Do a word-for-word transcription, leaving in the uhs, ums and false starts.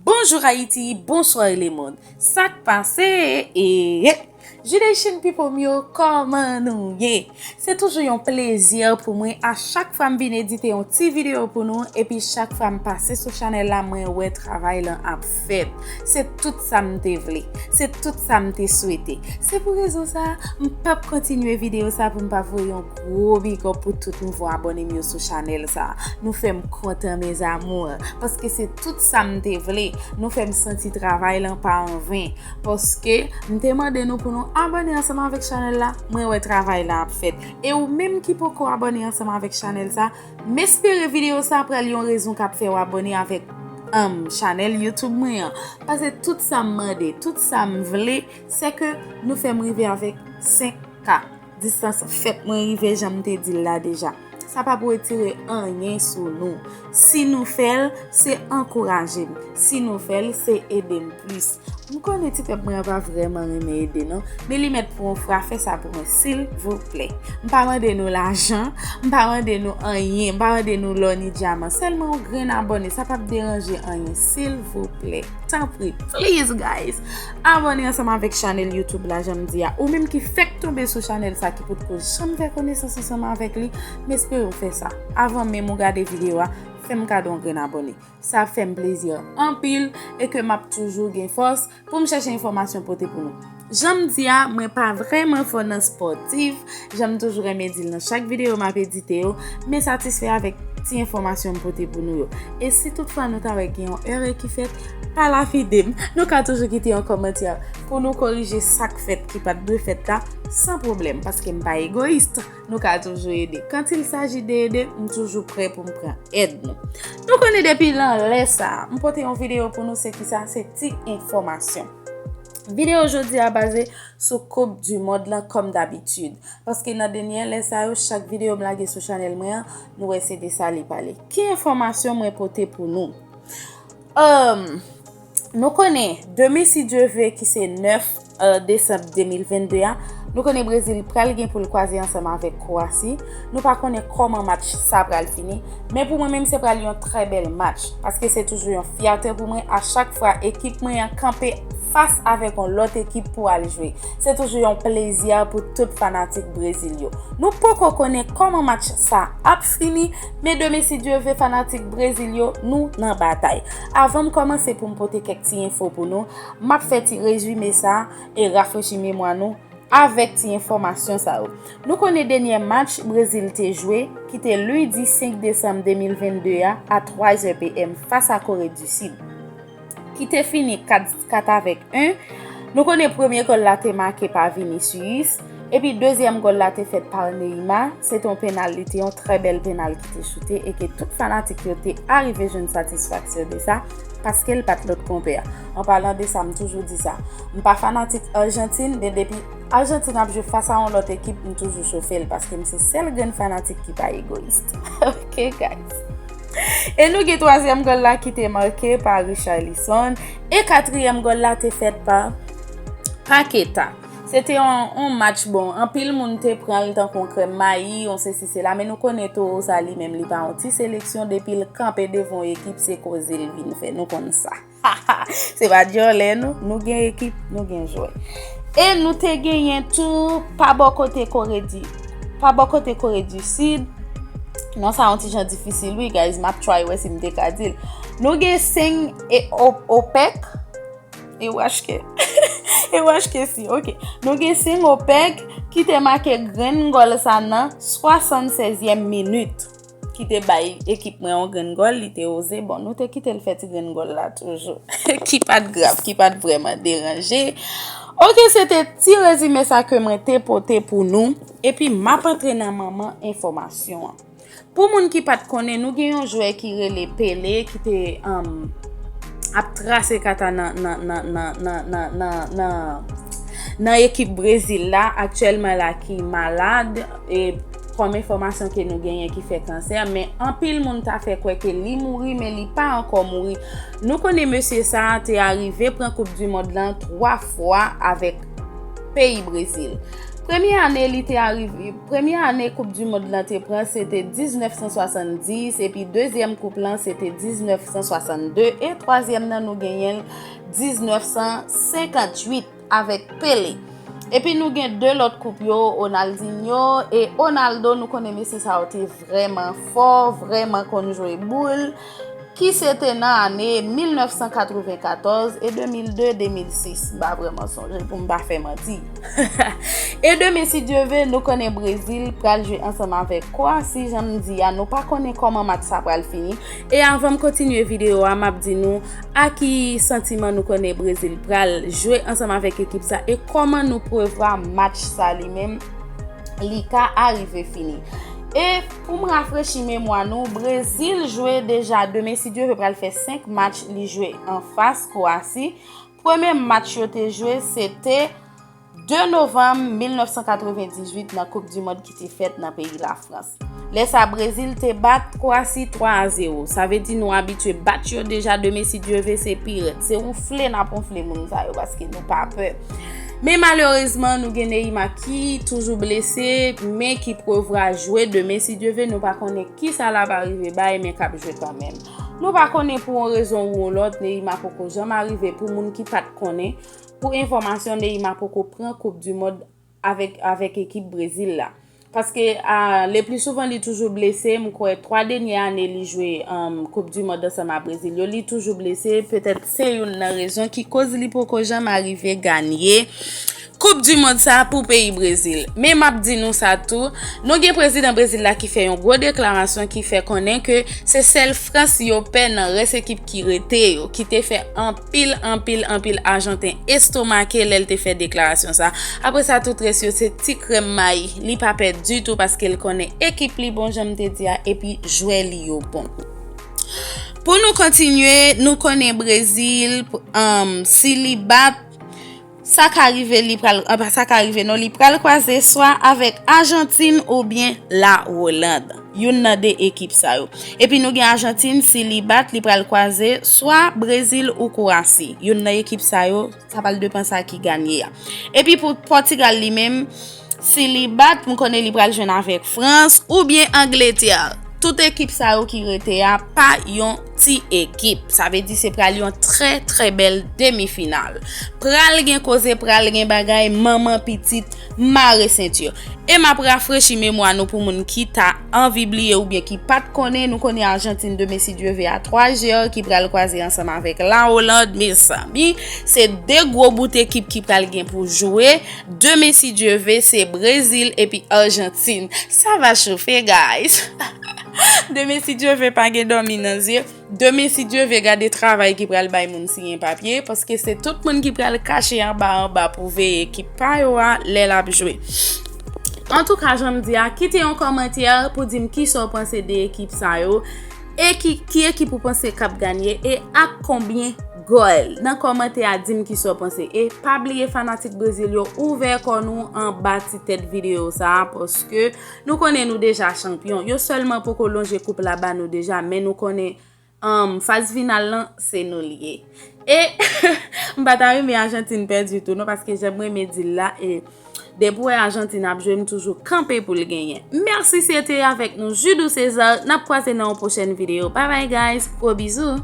Bonjou Ayiti, bonswa lemonn. Sa k pase? E Judation people m yo, kòman nou ye? Se toujou yon plezi pou mwen a chak fwa m vin edite yon ti videyo pou nou, epi chak fwa m pase sou chanèl la, mwen wè travay lan ap fèt. Se tout sa m te vle, se tout sa m te swete. Se pou rezon sa, m p ap kontinye videyo sa pou m pa voye yon gwo big up pou tout nouvo abòne m yo sou chanèl sa. Nou fè m kontan, mes amours, paske se tout sa m te vle. Nou fè m santi travay lan pa anven, paske m te mande nou pou nou abòne ansanm avèk chanèl la. Mwen wè travay la ap fèt. E ou menm ki poko abòne ansanm avèk chanèl sa, m espere videyo sa pral yon rezon k ap fè w abòne avèk, um, chanèl YouTube mwen an. Paske tout sa m mande, tout sa m vle, se ke nou fè m rive avèk senk K. Distans fèt mwen rive, jan m te di l la deja. Sa p ap retire anyen sou nou. Si nou fè l, se ankouraje m. Si nou fè l, se ede m plis. M konnen ti pèp mwen an pa vrèman renmen ede non, men li mèt pran yon fwa, fè sa pou mwen silvouplè. M pa mande nou lajan, m pa mande nou anyen, m pa mande nou lò ni dyaman, sèlman yon grenn abòne, sa p ap deranje anyen, silvouplè. Tanpri, please guys, abòne ansanm avèk chanèl YouTube la, jan m di a. Ou menm ki fèk tonbe sou chanèl sa, ki potko janm fè konesans ansanm avèk li, m espere w fè sa. Avan menm ou gade videyo a, fè m kado yon grenn abòne. Sa ap fè m plezi anpil e ke m ap toujou gen fòs pou m chèche enfòmasyon pote pou nou. Jan m di a, mwen pa vrèman fò nan spòtif, jan m toujou renmen di l nan chak videyo m ap edite yo, men satisfè avèk ti enfòmasyon m pote pou nou yo. E si toutfwa nou ta wè gen yon erè ki fèt, pa lapide m. Nou ka toujou kite yon kòmantè pou nou korije sa k fèt ki pa t dwe fèt la, san pwoblèm, paske m pa egoyis. Nou ka toujou ede. Quand il s'agit de ede, m toujou prè pou m pran èd nou. Nou konnen depi nan lè sa a, m pote yon videyo pou nou, se kisa? Se ti enfòmasyon. Videyo jodi a baze sou Koup di Mond lan kòm dabitid. Paske nan dènye lè sa yo, chak videyo m lage sou chanèl mwen an, nou wè se de sa li pale. Ki enfòmasyon mwen pote pou nou? Um, nou konnen, demen si Dye vle, ki se nèf, euh, desanm de mil vennde a, nou konnen Brezil pral gen pou l kwaze ansanm avèk Kwasi. Nou pa konnen kòman match sa pral fini, men pou mwen menm se pral yon trè bèl match, paske se toujou yon fyète pou mwen a chak fwa ekip mwen an kanpe fas avèk yon lòt ekip pou al jwe. Se toujou yon plezi pou tout fanatik Brezil yo. Nou poko konnen kòman match sa ap fini, men demen si Dye vle, fanatik Brezil yo, nou nan batay. Avan m kòmanse pou m pote kèk ti enfo pou nou, m ap fè ti rezime sa e rafrechi memwa nou avèk ti enfòmasyon sa yo. Nou konnen dènye match Brezil te jwe, ki te lendi senk desanm de mil vennde a, a twa zè P M fas a Kore di Sid, ki te fini kat, kat avèk en. Nou konnen premye gòl la te make pa Vinicius, epi dezyèm gòl la te fèt pa Neymar. Se te yon penal, li te yon trè bèl penal ki te choute e ke tout fanatik yo te arive jwenn satisfaksyon de sa, paske l pa t lòt konpè a. An palan de sa, m toujou di sa, m pa fanatik Ajantin, men depi Ajantin ap jwe fas a yon lòt ekip, m toujou chofe l, paske m se sèl grenn fanatik ki pa egoyis. Ok, guys. E nou gen twazyèm gòl la ki te make pa Richarlison. E katriyèm gòl la te fèt pa Paqueta. Se te yon, yon match, bon, anpil moun te pran l tankou yon krèm mayi, yon sesi sela, men nou konnen towo sa li menm li pa yon ti seleksyon, depi l kanpe devan yon ekip se koze l vin fè, nou konn sa. Se pa dyòlè non, nou gen ekip, nou gen jwè. E nou te genyen tou pa bò kote Kore di, pa bò kote Kore di Sid. Non, sa yon ti jan difisil wi, guys, m ap try wè si m te ka di l. Nou gen Seng e O-, Opèk. E w achte. E w achte si, ok. Nou gen Seng Opèk ki te make grenn gòl sa nan swasannsèzyèm minit, ki te bay ekip mwen yon grenn gòl, li te oze. Bon, nou te kite l fè ti grenn gòl la toujou. Ki pa t grav, ki pa t vrèman deranje. Ok, se te ti rezime sa ke mwen te pote pou nou. Epi m ap antre nan manman enfòmasyon an. Pou moun ki pa t konnen, nou gen yon jwè ki rele Pele, ki te, um, ap trase kata nan, nan, nan ekip Brezil la, aktyèlman la ki malad, e kòm enfòmasyon ke nou genyen ki fè kansè, men anpil moun ta fè kwè ke li mouri, men li pa ankò mouri. Nou konnen mesye sa a te arive pran Koup di Mond lan twa fwa avèk peyi Brezil. Premye ane li te arive, premye ane Koup di Mond lan te pran, se te diznèf san swasanndis, epi dezyèm koup lan, se te diznèf san swasannde, e twazyèm nan, nou genyen l diznèf san senkantuit avèk Pele. Epi nou gen de lòt koup yo, Ronaldinho e Ronaldo, nou konnen mesye sa yo te vrèman fò, vrèman konn jwe boul, ki se te nan ane mil nèf san katrevenkatòz e de mil de, de mil sis. M pa vrèman sonje pou m pa fè manti. E demen, si Dye ve, nou konnen Brezil pral jwe ansanm avèk Kwasi, jan m di a, nou pa konnen kòman match sa pral fini. E avan m kontinye videyo a, m ap di nou a ki santiman nou konnen Brezil pral jwe ansanm avèk ekip sa e kòman nou prevwa match sa li menm li ka arive fini. E pou m rafrechi memwa nou, Brezil jwe deja demen, si Dye ve, pral fè senk match li jwe anfas Kwasi. Premye match yo te jwe, se te de novanm mil nèf san katrevendizuit nan Koup di Mond ki te fèt nan peyi Lafrans. Lè sa, Brezil te bat Kwasi twa a zewo. Sa vle di nou abitye bat yo deja, demen, si Dye ve, se pi rèd. Se wonfle n ap wonfle moun sa yo, paske nou pa pè. Men malerezman, nou gen Neymar ki toujou blese, men ki prevwa jwe demen, si Dye ve. Nou pa konnen kisa l ap arive bay, men k ap jwe kanmenm. Nou pa konnen pou yon rezon ou yon lòt, Neymar poko janm arive. Pou moun ki pa t konnen, pou enfòmasyon, Neymar poko pran Koup di Mond avèk, avèk ekip Brezil la. Paske, a, le pli souvan, li toujou blese. M kwè twa dènye ane li jwe, um, Koup di Mond ansanm a Brezil yo, li toujou blese. Petèt se youn nan rezon ki koz li poko janm arive ganye Koup di Mond sa pou peyi Brezil. Men m ap di nou sa tou, nou gen prezidan Brezil la ki fè yon gwo deklarasyon ki fè konnen ke se sèl Frans yo pè nan rès ekip ki rete yo, ki te fè anpil, anpil, anpil Ajanten estomake lè l te fè deklarasyon sa. Apre sa, tout rès yo se ti krèm mayi. Li pa pè ditou paske l konnen ekip li bon, jan m te di a, epi jwè li yo bon. Pou nou kontinye, nou konnen Brezil, um, si li bat, sa ka rive, li pral, anpa, sa ka rive non, li pral kwaze swa avèk Ajantin oubyen La Oland. Youn nan de ekip sa yo. Epi nou gen Ajantin, si li bat, li pral kwaze swa Brezil ou Kwasi. Youn nan ekip sa yo, sa pral depann sa ki ganye a. Epi pou Pòtigal li menm, si li bat, m konnen li pral jwenn avèk Frans oubyen Angletè. Tout ekip sa yo ki rete a pa yon ti ekip. Sa vle di se pral yon trè, trè bèl demi final. Pral gen koze, pral gen bagay, manman pitit mare senti. E m ap rafrechi memwa nou pou moun ki ta anvi bliye oubyen ki pa t konnen, nou konnen Ajantin demen, si Dye ve, a twa zè, ki pral kwaze ansanm avèk La Oland, mezanmi. Se de gwo bout ekip ki pral gen pou jwe. Demen, si Dye ve, se Brezil epi Ajantin. Sa va chofe, guys. Demen, si Dye ve, pa gen dòmi nan zye. Demen, si Dye ve, gade travay ki pral bay moun siyen papye, paske se tout moun ki pral kache anba anba pou veye ekip pa yo a lè l ap jwe. Antouka, jan m di a, kite yon kòmantè pou di m kisa w panse de ekip sa yo, e ki, ki ekip ou panse k ap ganye, e ak konbyen gòl. Nan kòmantè a, di m kisa w panse. E pa bliye, fanatik Brezil yo, ouvè kò nou anba ti tèt videyo sa a, paske nou konnen nou deja chanpyon. Yo sèlman poko lonje koup la ba nou deja, men nou konnen, um, faz final lan, se nou li ye. E m pa ta renmen Ajantin pèdi tou non, paske jan m renmen di l la, e depi w wè Ajantin ap jwe, m toujou kanpe pou l genyen. Mèsi, se te avèk nou Judou César. N ap kwaze nan yon pwochèn videyo. Bye bye, guys. Gwo bizou.